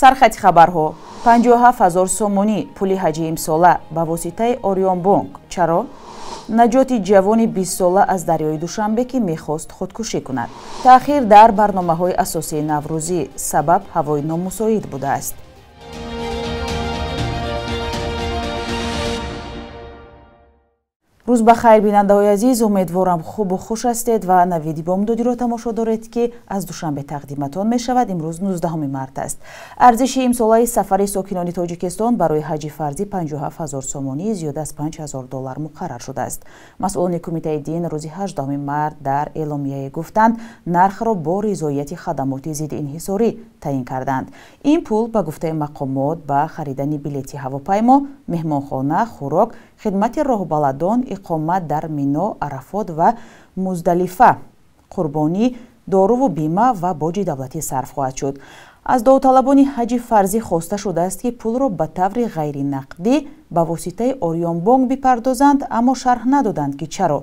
Сархати хабарҳо: 57 ҳазор сомонӣ пули ҳаҷи имсола ба воситаи Ориёнбонк. Чаро? Наҷоти ҷавони 20сола аз дарёи Душанбе, ки мехост худкушӣ кунад. Таъхир дар барномаҳои асосии наврӯзӣ, сабаб ҳавои номусоид будааст. Рӯз ба хайр, бинандаҳои азиз, умедворам хубу хуш ҳастед ва навиди бомдодиро тамошо доред, ки аз Душанбе тақдиматон мешавад. Имрӯз 19 март аст. Арзиши имсолаи сафари сокинони Тоҷикистон барои ҳаҷи фарзӣ 57 ҳазор сомонӣ, зиёда аз 5 ҳазор доллар муқаррар шудааст. Масъулони Кумитаи дин рӯзи 18 март дар эъломияе гуфтанд, нархро бо ризоияти хадамоти зидди инҳисорӣ таъин карданд. Ин пул, ба гуфтаи мақомот, ба харидани билети ҳавопаймо, меҳмонхона, хӯрок, хидмати роҳбаладон, иқомат дар Мино, Арафот ва Муздалифа, қурбонӣ, доруву бима ва боҷи давлатӣ сарф хоҳад шуд. Аз довталабони ҳаҷи фарзӣ хоста шудааст, ки пулро ба таври ғайринақдӣ ба воситаи Ориёнбонк бипардозанд, аммо шарҳ надоданд, ки чаро.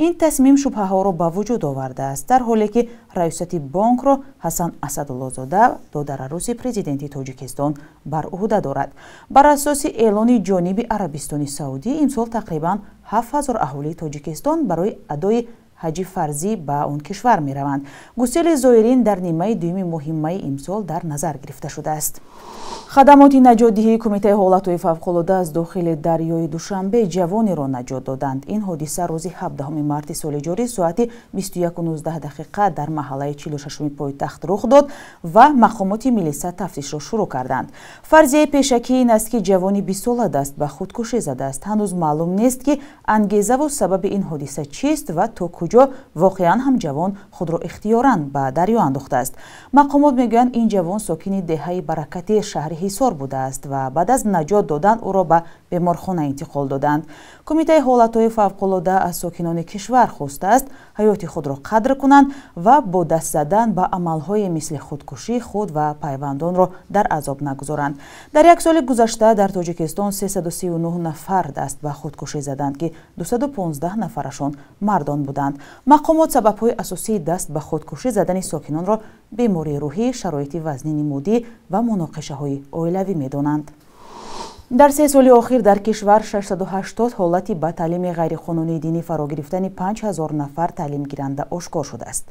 Ин тасмим шубҳаҳоро ба вуҷуд овардааст, дар ҳоле ки раёсати бонкро Ҳасан Асадуллозода, додараруси президенти Тоҷикистон, бар ӯҳда дорад. Бар асоси эълони ҷониби Арабистони Саудӣ, имсол тақрибан 7 ҳазор аҳолии Тоҷикистон барои адои ҳаҷи фарзӣ ба он кишвар мераванд. Гусели зоирин дар нимаи дуюми моҳи майи имсол дар назар гирифта шудааст. Хадамоти наҷотдиҳии Кумитаи ҳолатҳои фавқулода аз дохили дарёи Душанбе ҷавонеро наҷот доданд. Ин ҳодиса рӯзи 17 марти соли ҷорӣ соати 21:19 дақиқа дар маҳаллаи 46-уми пойтахт рух дод ва мақомоти милиса тафтишро шурӯъ карданд. Фарзияи пешакӣ ин аст, ки ҷавони 20сола даст ба худкушӣ задааст. Ҳанӯз маълум нест, ки ангезаву сабаби ин ҳодиса чист ва то куҷо воқеан ҳам ҷавон худро ихтиёран ба дарё андохтааст. Мақомот мегӯянд, ин ҷавон сокини деҳаи Баракати шаҳри Ҳисор будааст ва баъд аз наҷот додан ӯро ба беморхона интиқол доданд. Кумитаи ҳолатҳои фавқулода аз сокинони кишвар хостааст, ҳаёти худро қадр кунанд ва бо даст задан ба амалҳое мисли худкушӣ худ ва пайвандонро дар азоб нагузоранд. Дар як соли гузашта дар Тоҷикистон 339 нафар даст ба худкушӣ заданд, ки 215 нафарашон мардон буданд. Мақомот сабабҳои асосии даст ба худкушӣ задани сокинонро бемории рӯҳӣ, шароити вазнини моддӣ ва муноқишаҳои оилавӣ медонанд. Дар 3 соли охир дар кишвар 680 ҳолати ба таълими ғайриқонунии динӣ фаро гирифтани 5000 нафар таълимгиранда ошкор шудааст.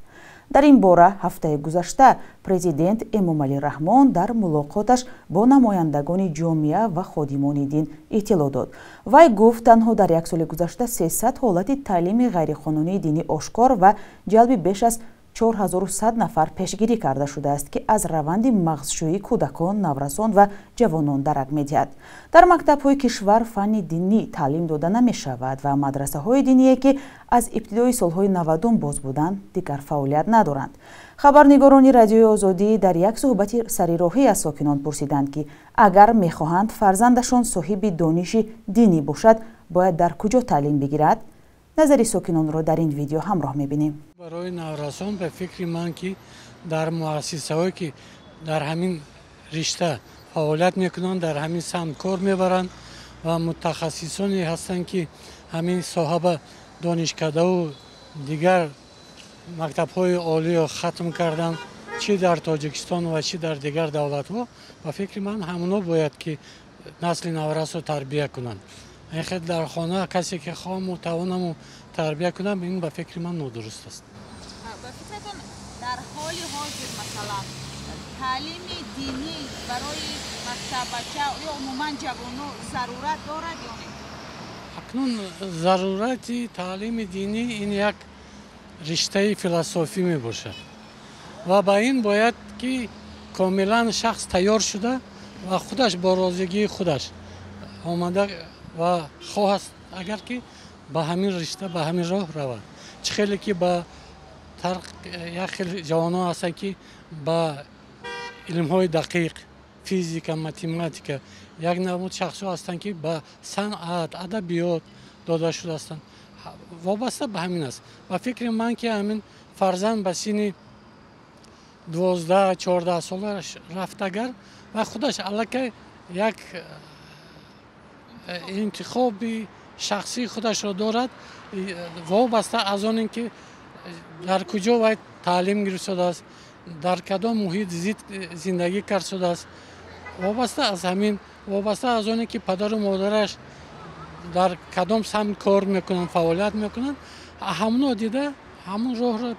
Дар ин бора ҳафтаи гузашта президент Эмомалӣ Раҳмон дар мулоқоташ бо намояндагони ҷомеа ва ходимони дин иттилоъ дод. Вай гуфт, танҳо дар як соли гузашта 300 ҳолати таълими ғайриқонунии динӣ ошкор ва ҷалби беш аз 4100 нафар пешгирӣ карда шудааст, ки аз раванди мағзшӯии кӯдакон, наврасон ва ҷавонон дарак медиҳад. Дар мактабҳои кишвар фанни динӣ таълим дода намешавад ва мадрасаҳои диние, ки аз ибтидои солҳои 90-ум боз буданд, дигар фаъолият надоранд. Хабарнигорони Радиои Озодӣ дар як суҳбати сарироҳӣ аз сокинон пурсиданд, ки агар мехоҳанд фарзандашон соҳиби дониши динӣ бошад, бояд дар куҷо таълим бигирад. Назари сокинонро дар ин видео ҳамроҳ мебинем. Барои наврасон, ба фикри ман, ки дар муассисаҳое, ки дар ҳамин ришта фаъолият мекунанд, дар ҳамин самт кор мебаранд ва мутахассисоне ҳастанд, ки ҳамин соҳа ба донишкадаву дигар мактабҳои олиро хатм карданд, чӣ дар Тоҷикистон ва чӣ дар дигар давлатҳо, ба фикри ман, ҳамоно бояд ки насли наврасро тарбия кунанд. Ин дар хона касе ки хоҳаму тавонаму тарбия кунам, ин ба фикри ман нодуруст аст. Ба фикратон, дар ҳоли ҳозир, масалан, таълими динӣ барои мактаббача ё умуман ҷавоно зарурат дорад ё не? Акнун зарурати таълими динӣ ин як риштаи философӣ мебошад ва ба ин бояд ки комилан шахс тайёр шуда ва худаш бо розигии худаш омада ва хоҳад, агар ки ба ҳамин ришта, ба ҳамин роҳ равад. Чӣ хеле ки ба як хел ҷавонон ҳастанд, ки ба илмҳои дақиқ, физика, математика, як намуд шахсҳо ҳастанд, ки ба санъат, адабиёт дода шудаастанд, вобаста ба ҳамин аст. Ба фикри ман, ки ҳамин фарзанд ба синни 12-14 сола рафт агар, ва худаш аллакай як интихоби шахсии худашро дорад, вобаста аз он ин ки дар куҷо вай таълим гирифтшудааст, дар кадом муҳит зиндагӣ кард шудааст. Вобаста аз ҳамин, вобаста аз оне ки падару модараш дар кадом самт кор мекунанд, фаъолият мекунанд, ҳамоно дида ҳамон роҳро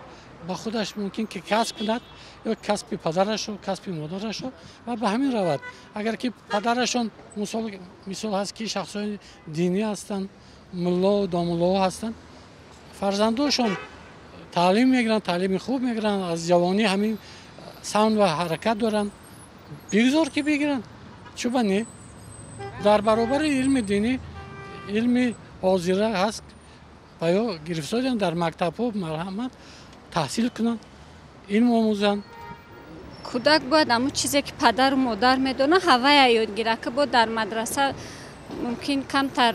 ба худаш мумкин ки касб кунад ё касби падарашо, касби модарашо ва ба ҳамин равад. Агар ки падарашон мисол ҳаст ки шахсони динӣ ҳастанд, мулло домуллоҳо ҳастанд, фарзандошон таълим мегиранд, таълими хуб мегиранд, аз ҷавонӣ ҳамин самт ва ҳаракат доранд, бигзор ки бигиранд, чуба не. Дар баробари илми динӣ илми ҳозира ҳаст ва ё гирифториан дар мактабҳо марҳамат таҳсил кунанд, илм омӯзанд. Кӯдак бояд ҳамон чизе ки падару модар медонад ҳавая ёд гирад, ки бояд дар мадраса мумкин камтар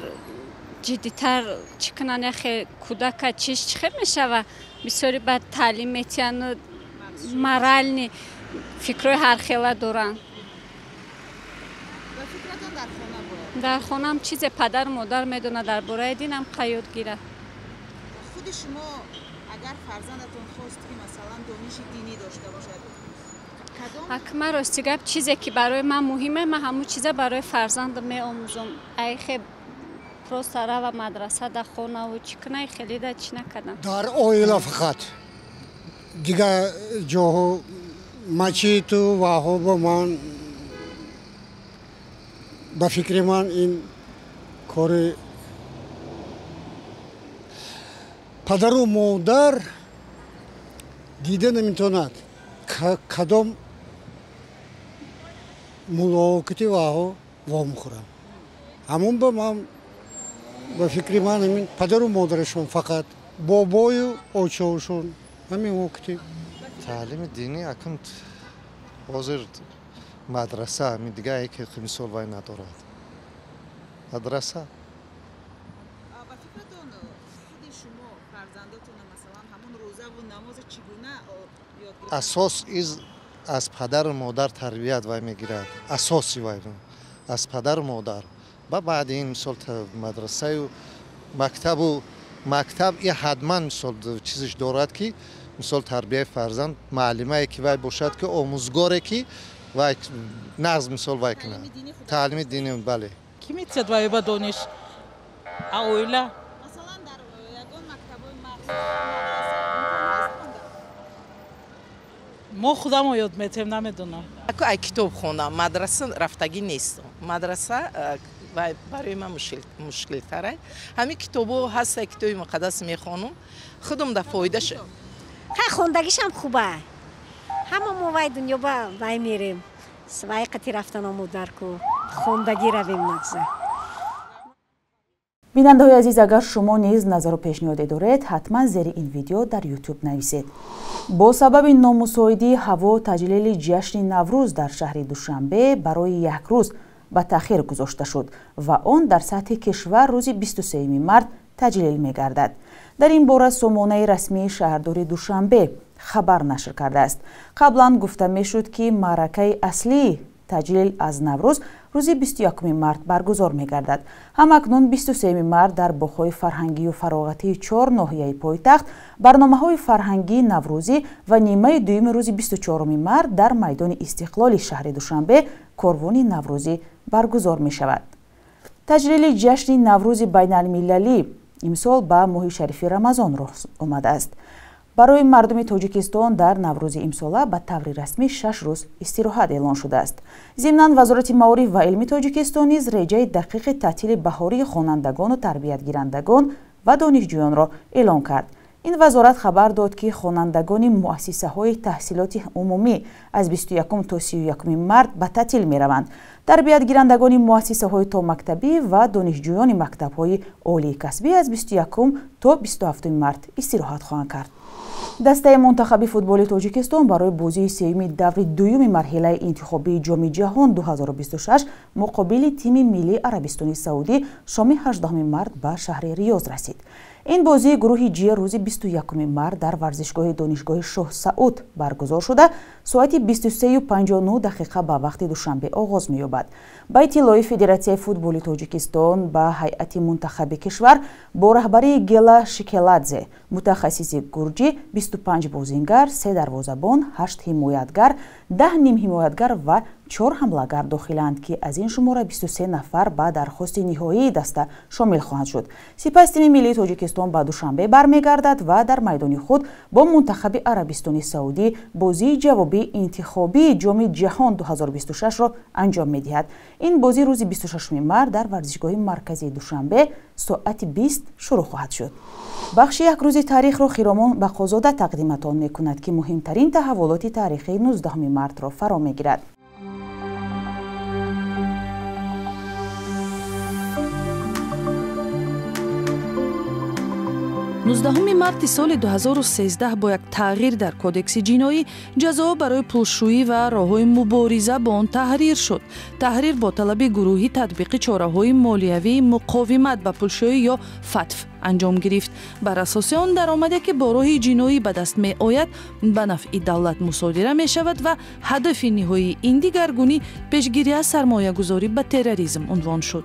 ҷиддитар чӣ кунанд, яхе кӯдака чиш чӣ хел мешава, бисёри баъд таълим метиҳану морални фикрҳои ҳархела доранд. Дар хонаам чизе падару модар медонад дар бораи динам қа ёд гирад. Худи шумо агар фарзандатон хост ки масалан дониши динӣ дошта бошад, ак ман рости гап чизе ки барои ман муҳиме, ман ҳамон чиза барои фарзандам меомӯзам. Айхе просто рава мадраса да хонаву чӣ кунай хеле да чӣ накардам. Дар оила фақат дигар ҷоҳо мачиту ваҳо ба ман ба фикри ман ин кори падару модар дида наметавонад кадом мулоқоти ваҳо вомехӯрам. Ҳамон ба ман ба фикри ман ҳамин падару модарашон фақат бобою очаошон ҳамин вақти. Таълими динӣ акун ҳозир мадраса ҳамин дигар яке мисол вай надорад. Мадраса. Ба фикратон худи шумо фарзандотона масалан ҳамон рӯзаву намоза чӣ гуна ёд гирифтанд? Асос из аз падару модар тарбият вай мегирад. Асоси вай аз падару модар. Ба баъди ин мисол мадрасаю мактабу мактаб и ҳатман мисол чизиш дорад ки мисол тарбияи фарзанд муаллимае ки вай бошад ки омӯзгоре ки вай нағз мисол вай кунад. Таълими динӣ бале. Ки метиҳад вай ба дониш? А оила? Масалан дар ягон мактабҳои махсус мадраса имкон ҳаст хондан? Мо худамо ёд метиҳем, намедонам. Ай китоб хондам, мадраса рафтагӣ нестам. Мадраса барои ман мушкилтар. Ҳамин китобҳо ҳаста, китоби муқаддас мехонам, худам да фоидаш. Хай хондагишам хуба. Ҳама мо вай дунё ба вай мерем. Вай қати рафтан омодар ку хондагӣ равем нағза. Бинандаҳои азиз, агар шумо низ назару пешниҳоде доред, ҳатман зери ин видео дар YouTube нависед. Бо сабаби номусоидии ҳаво таҷлили ҷашни Наврӯз дар шаҳри Душанбе барои як рӯз ба таъхир гузошта шуд ва он дар сатҳи кишвар рӯзи 23 март таҷлил мегардад. Дар ин бора сомонаи расмии шаҳрдори Душанбе хабар нашр кардааст. Қаблан гуфта мешуд, ки маъракаи аслии таҷлил аз Наврӯз рӯзи 21 март баргузор мегардад. Ҳамакнун 23 март дар боғҳои фарҳангию фароғатии 4 ноҳияи пойтахт барномаҳои фарҳангии наврӯзӣ ва нимаи дуюми рӯзи 24 март дар майдони Истиқлоли шаҳри Душанбе корвони наврӯзӣ баргузор мешавад. Таҷлили ҷашни Наврӯзи байналмилалӣ имсол ба моҳи шарифи Рамазон рост омадааст. Барои мардуми Тоҷикистон дар Наврӯзи имсола ба таври расмӣ 6 рӯз истироҳат эълон шудааст. Зимнан Вазорати маориф ва илми Тоҷикистон низ реҷаи дақиқи таътили баҳории хонандагону тарбиятгирандагон ва донишҷӯёнро эълон кард. Ин вазорат хабар дод, ки хонандагони муассисаҳои таҳсилоти умумӣ аз 21 то 31 март ба таътил мераванд. Тарбиятгирандагони муассисаҳои томактабӣ ва донишҷӯёни мактабҳои олии касбӣ аз 21 то 27 март истироҳат хоҳанд кард. Дастаи мунтахаби футболи Тоҷикистон барои бозии сеюми даври дуюми марҳилаи интихобии Ҷоми ҷаҳон 2026 муқобили тими миллии Арабистони Саудӣ шоми 18 март ба шаҳри Риёз расид. Ин бозии гурӯҳи Ҷ рӯзи 21 март дар варзишгоҳи донишгоҳи Шоҳ Сауд баргузор шуда, соати 23:59 дақиқа ба вақти Душанбе оғоз меёбад. Ба иттилои Федератсияи футболи Тоҷикистон ба ҳайати мунтахаби кишвар бо раҳбарии Гела Шикеладзе, мутахассиси гурҷӣ, 25 бозингар, 3 дарвозабон, 8 ҳимоятгар, 10 нимҳимоятгар ва 4 ҳамлагар дохиланд, ки аз ин шумора 23 нафар ба дархости ниҳоии даста шомил хоҳанд шуд. Сипас тими миллии Тоҷикистон ба Душанбе бармегардад ва дар майдони худ бо мунтахаби Арабистони Саудӣ бозии ҷавобии интихобии Ҷоми ҷаҳон 2026-ро анҷом медиҳад. Ин бозӣ рӯзи 26 март дар варзишгоҳи марказии Душанбе соати 20 шурӯъ хоҳад шуд. Бахши як рӯзи таърихро Хиромон Бақозода тақдиматон мекунад, ки муҳимтарин таҳаввулоти таърихии 19 мартро фаро мегирад. 19 марти соли 2013 бо як тағйир дар кодекси ҷиноӣ ҷазо барои пулшӯӣ ва роҳҳои мубориза бо он таҳрир шуд. Таҳрир бо талаби гурӯҳи татбиқи чораҳои молиявии муқовимат ба пулшӯӣ ё ФАТФ анҷом гирифт. Бар асоси он даромаде ки бо роҳи ҷиноӣ ба даст меояд, ба нафъи давлат мусодира мешавад ва ҳадафи ниҳоии ин дигаргунӣ пешгирӣ аз сармоягузорӣ ба терроризм унвон шуд.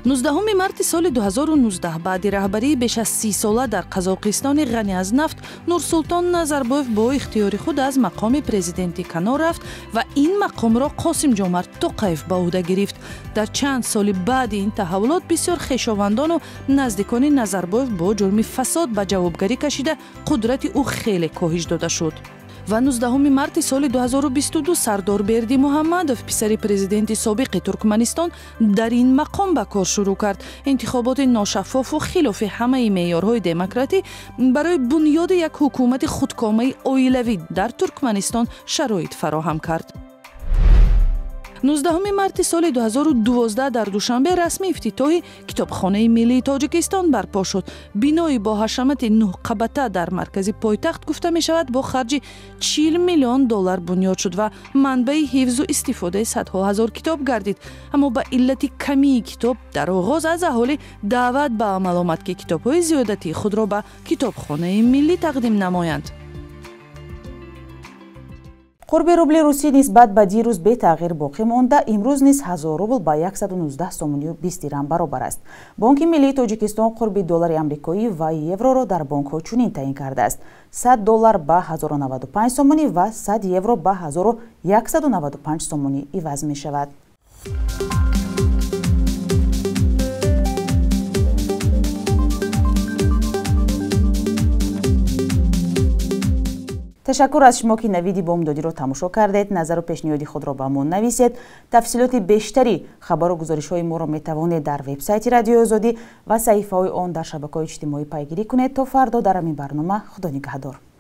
19 марти соли 2019 баъди раҳбарии беш аз 30 сола дар Қазоқистони ғанӣ аз нафт Нурсултон Назарбоев бо ихтиёри худ аз мақоми президентӣ канор рафт ва ин мақомро Қосимҷомарт Тоқаев ба ӯҳда гирифт. Дар чанд соли баъди ин таҳаввулот бисёр хешовандону наздикони Назарбоев бо ҷурми фасод ба ҷавобгарӣ кашида, қудрати ӯ хеле коҳиш дода шуд. Ва 19 марти соли 2022 Сардор Бердимуҳаммадов, писари президенти собиқи Туркманистон, дар ин мақом ба кор шурӯъ кард. Интихоботи ношаффофу хилофи ҳамаи меъёрҳои демократӣ барои бунёди як ҳукумати худкомаи оилавӣ дар Туркманистон шароит фароҳам кард. 19 марти соли 2012 дар Душанбе расми ифтитоҳи Китобхонаи миллии Тоҷикистон барпо шуд. Бинои бо ҳашамати 9 қабата дар маркази пойтахт гуфта мешавад бо харҷи 40 миллион доллар бунёд шуд ва манбаи ҳифзу истифодаи садҳо ҳазор китоб гардид. Аммо ба иллати камии китоб дар оғоз аз аҳолӣ даъват ба амал омад, ки китобҳои зиёдатии худро ба Китобхонаи миллӣ тақдим намоянд. Қурби рубли русӣ нисбат ба дирӯз бетағйир боқӣ монда, имрӯз низ 1000 рубл ба 119 сомонию 20 дирам баробар аст. Бонки миллии Тоҷикистон қурби доллари амрикоӣ ва евроро дар бонкҳо чунин таъин кардааст: 100 доллар ба 1095 сомонӣ ва 100 евро ба 1195 сомонӣ иваз мешавад. Ташаккур аз шумо, ки навиди бомдодиро тамошо кардед. Назару пешниҳоди худро ба мо нависед. Тафсилоти бештари хабару гузоришҳои моро метавонед дар вебсайти Радиои Озодӣ ва саҳифаҳои он дар шабакаҳои иҷтимоӣ пайгирӣ кунед. То фардо дар ҳамин барнома, Худо нигаҳдор.